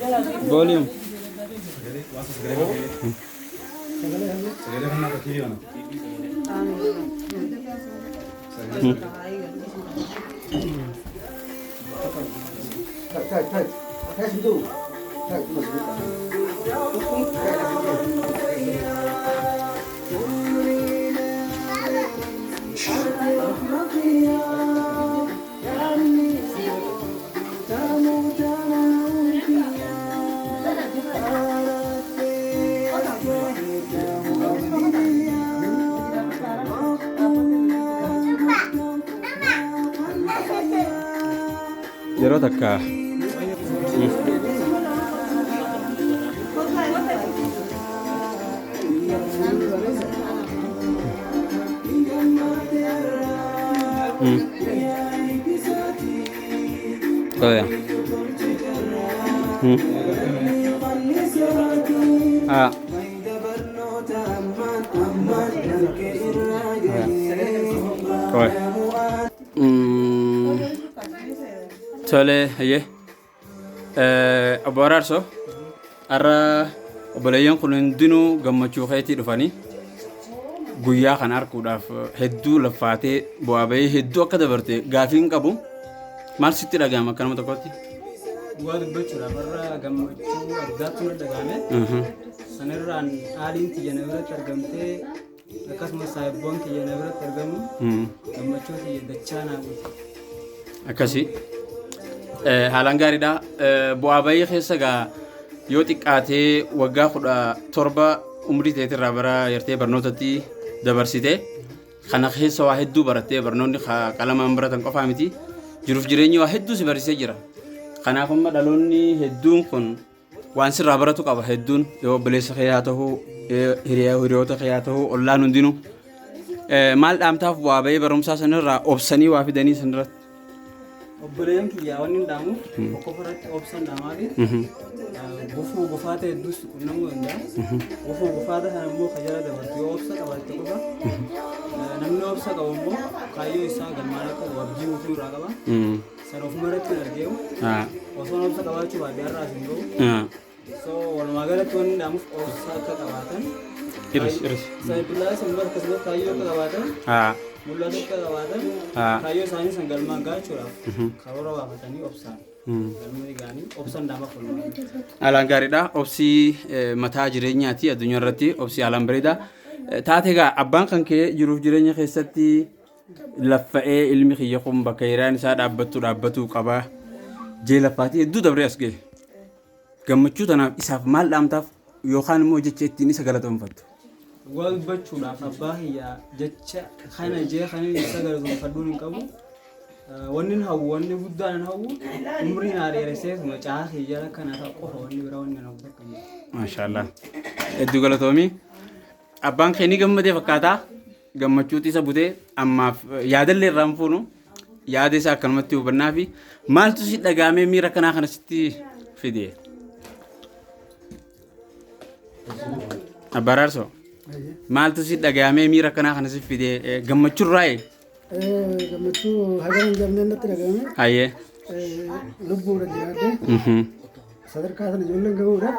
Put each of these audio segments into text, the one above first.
Volume. Yeroo takka. Tole. Ah. Tole. Tole, hayyee. Obbo Araarsoo, har'a obboleeyyan kun hundinuu gammachuu keetii dhufanii guyyaa kana arguudhaaf hedduu laffaatee bu'aa bahii hedduu akka dabarte gaafii hin qabu. Maal sitti dhaga'ama akka nama tokkotti? Dhugaa dubbachuudhaaf har'a gammachuu addaatu na dhaga'ame. Sanirraan haaliin tiyya na biratti argamtee akkasumas saahibboon kiyya na biratti argamu gammachuu kiyya dachaa naa guute. Akkasii. Haalaan gaariidha. Bu'aa bahii keessa gaa yoo xiqqaatee waggaa 17 umrii teetirraa bara yartee barnootatti dabarsite kana keessa waa hedduu barattee barnoonni qalamaan baratan qofaa miti jiruuf jireenyi waa hedduu si barsiisee jira. Kanaaf amma dhaloonni hedduun kun waan sirraa baratu qaba hedduun yoo obboleessa kee haa ta'u hiriyoota kee haa ta'u ollaan hundinuu maal dhaamtaaf bu'aa bahii barumsaa sanirraa obsanii waa fidanii sanirratti. Obboleeyyan kiyyaa wanni hin dhaamuuf tokkoffaa irratti obsan dhaamaa fi gufuu gufaata hedduus qunnamuu danda'a. Gufuu gufaata sana immoo kan jala dabartu yoo obsa qabaatte qofa namni obsa qabu immoo kaayyoo isaa galmaan akka gahu abdii guutuu irraa qaba. Sana ofuma irratti hin argeewu. Osoon obsa qabaachuu baadhee har'a as hin gahu. So walumaa galatti wanni dhaamuuf obsa akka qabaatan. Iris, iris. Saayibillaas immoo akkasumas kaayyoo akka qabaatan. Mul'ata akka qabaatan. Kaayyoo isaanii san galmaan gaachuudhaaf karoora baafatanii obsaan galma ga'anii obsan dhaamaaf walumaa galatti. Haalaan gaariidha. Obsi mataa jireenyaati addunyaa irratti obsi haalaan bareeda. Taate egaa abbaan kan kee jiruuf jireenya keessatti laffa'ee ilmi kiyya kun bakka hiriyaan isaa dhaabbattu dhaabbatuu qaba. Jee laffaatii hedduu dabree as ga'e. Gammachuu tanaaf isaaf maal dhaamtaaf yookaan immoo jecha ittiin isa galatoomfattu? Dhugaa dubbachuudhaaf abbaa kiyya jecha kana jee kan inni isa galatoomfadhuun hin qabu. Wanni hin hawwu wanni guddaan hin hawwu umrii naa dheeressee macaa kiyya jala akka naa ta'u qofa wanni biraa wanni hin hawwu takka hin jiru. Maashaallah. Hedduu galatoomii. Abbaan kee ni gammadee fakkaataa gammachuutu isa butee ammaaf yaadallee irraa hin fuunu yaada isaa akkanumatti hubannaa fi maaltu si dhagaamee miira kanaa kana sitti fide. Abbaa Raarsoo maaltu si dhagaamee miira kanaa kana si fide gammachurraayi? Gammachuu hagana hin jabneen natti dhagahame. Hayyee. Lubbuudha jiraadhee sadarkaa sana ijoolleen gahuudha.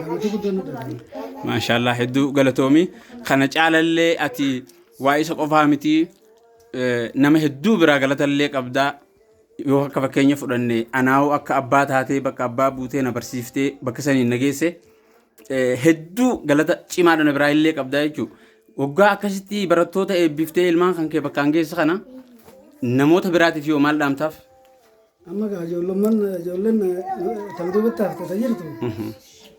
Gammachuu guddaan natti dhagahame. Maashaallah hedduu galatoomi. Kana caalallee ati waa isa qofaa miti nama hedduu biraa galatallee qabdaa. Yoo akka fakkeenya fudhanne anaa'uu akka abbaa taatee bakka abbaa buutee na barsiiftee bakka saniin na geesse hedduu galata cimaadha na biraa illee qabdaa jechuudha. Waggaa akkasitti barattoota eebbiftee ilmaan kan kee bakkaan geesse kana namoota biraatiif yoo maal dhaamtaaf? Amma gaa ijoollummaan ijoolleen tan duubatti hafte ta jirtu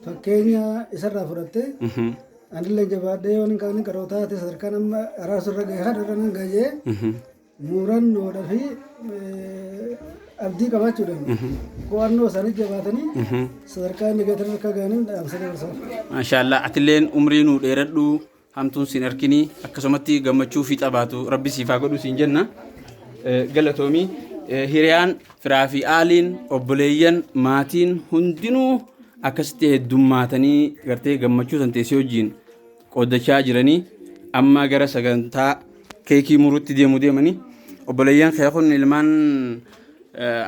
fakkeenya isarraa fudhattee anillee jabaadhee yoon hin qabne qaroo taate sadarkaan amma araarsu irra gahe kana irra nan gahee Muurannoodha fi abdii qabaachuudhaan qo'annoo isaanii jabaatanii sadarkaa inni gate irra akka ga'aniin dhaamsa dabarsaaf. Maashaallah atilleen umrii nuu dheeradhu hamtuun sin arkinii akkasumatti gammachuu fiixa baatu rabbi siif haa godhu siin jenna. Galatoomii hiriyaan firaa fi aaliin obboleeyyan maatiin hundinuu akkasitti heddummaatanii gartee gammachuu san teessee wajjin qooddachaa jiranii amma gara sagantaa keekii muruutti deemu deemanii obboleeyyan kee kun ilmaan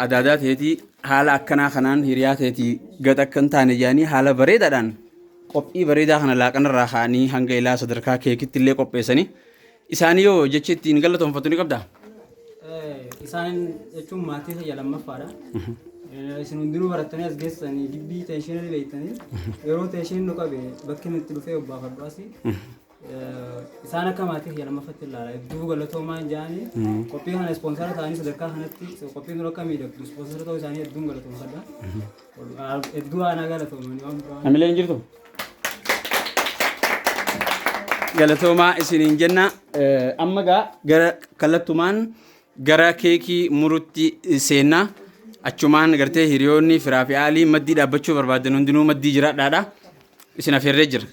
adaadaa teetii Haala akkanaa kanaan hiriyaa teetii gad akka hin taane jedhanii haala bareedaadhaan qophii bareedaa kana laaqanarraa ka'anii hanga ilaa sadarkaa keekitti illee qopheessanii isaanii yoo jechi ittiin galatoonfattu ni qabdaa? Isaan jechuun maatii kiyya lammaffaadha. Isin hundinuu barattanii as geessanii gibbii teeshinii beektanii yeroo teeshiniin nu qabe bakki nutti dhufee obbaafadhu asii. Isaan akka maatii kiyya lammaffatti ilaala. Hedduu galatoomaa hin jaanii qophii kana ispoonsara ta'anii sadarkaa kanatti qophiin dura akka miidhagdu ispoonsara ta'uu isaanii hedduun galatoomfadha. Hedduu aanaa galatoomanii waan biraa. Hamileen jirtu? Galatoomaa isiniin jenna. Amma gaa gara kallattumaan gara keekii murutti seenna. Achumaan gartee hiriyoonni firaa fi aalii maddii dhaabbachuu barbaadan hundinuu maddii jiraadhaadha. Isin afeerree jira.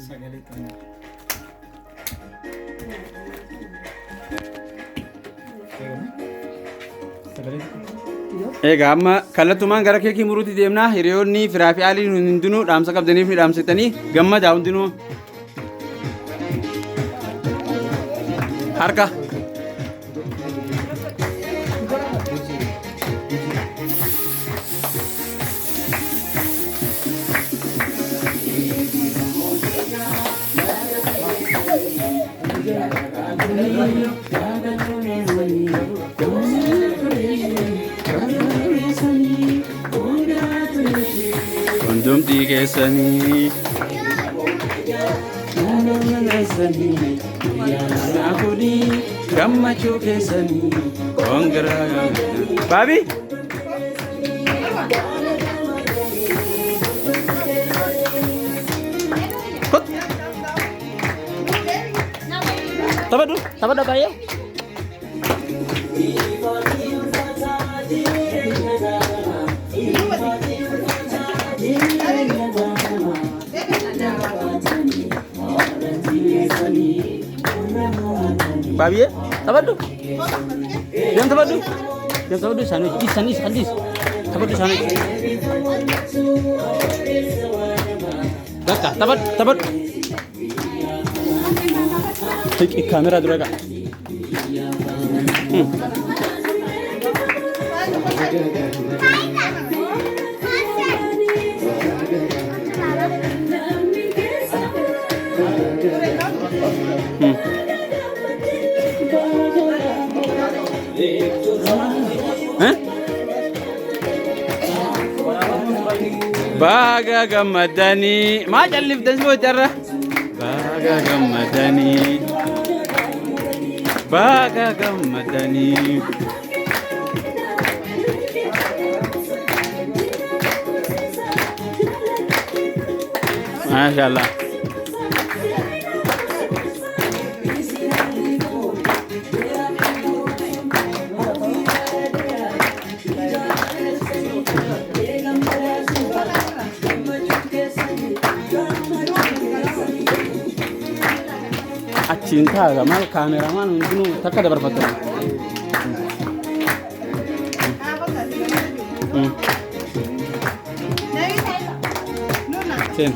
Sagalee qabna. Egaa amma kallattumaan gara keekii muruutti deemnaa. Hiriyoonni firaa fi aaliin hundinuu dhaamsa qabdaniif ni dhaamsitanii gammadaa hundinuu. Harka. Hundumtii keessanii. Gammachuu keessanii. Congra. Baabi. Kot. Taphadhu. Taphadhu baay'ee. Baabiyee taphadhu. Deem taphadhu. Deem taphadhu isaanii hojii. Dhiis isaanii dhiis. Taphadhu isaanii hojii. Bakka taphadhu taphadhu. Hiqi kaameraa dura egaa. Eh? Baga gammadanii maa calliftan si bocarra? Baga gammadanii. Baga gammadanii. Maashaallah. Achiin taaga maal kaameramaan hundinuu takka dabarfatan. Seen.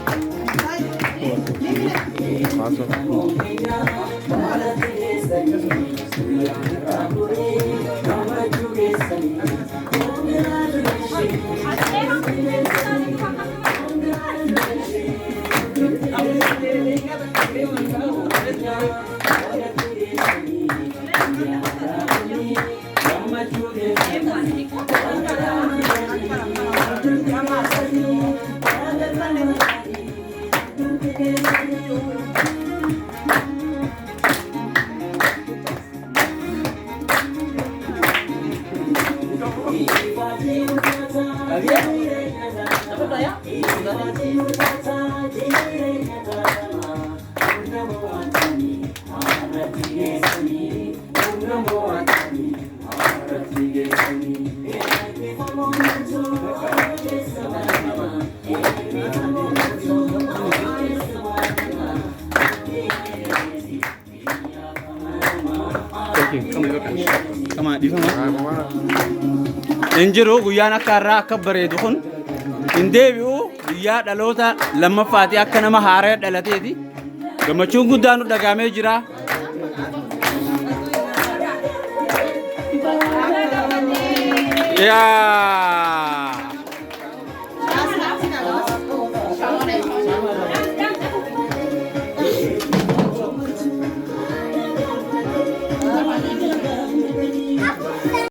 Hin jiru guyyaan akka har'aa akka bareedu kun hin deebi'u. Guyyaa dhaloota lammaffaati, akka nama haaraa dhalateeti. Gammachuun guddaan nu dhagahamee jira. Yaa.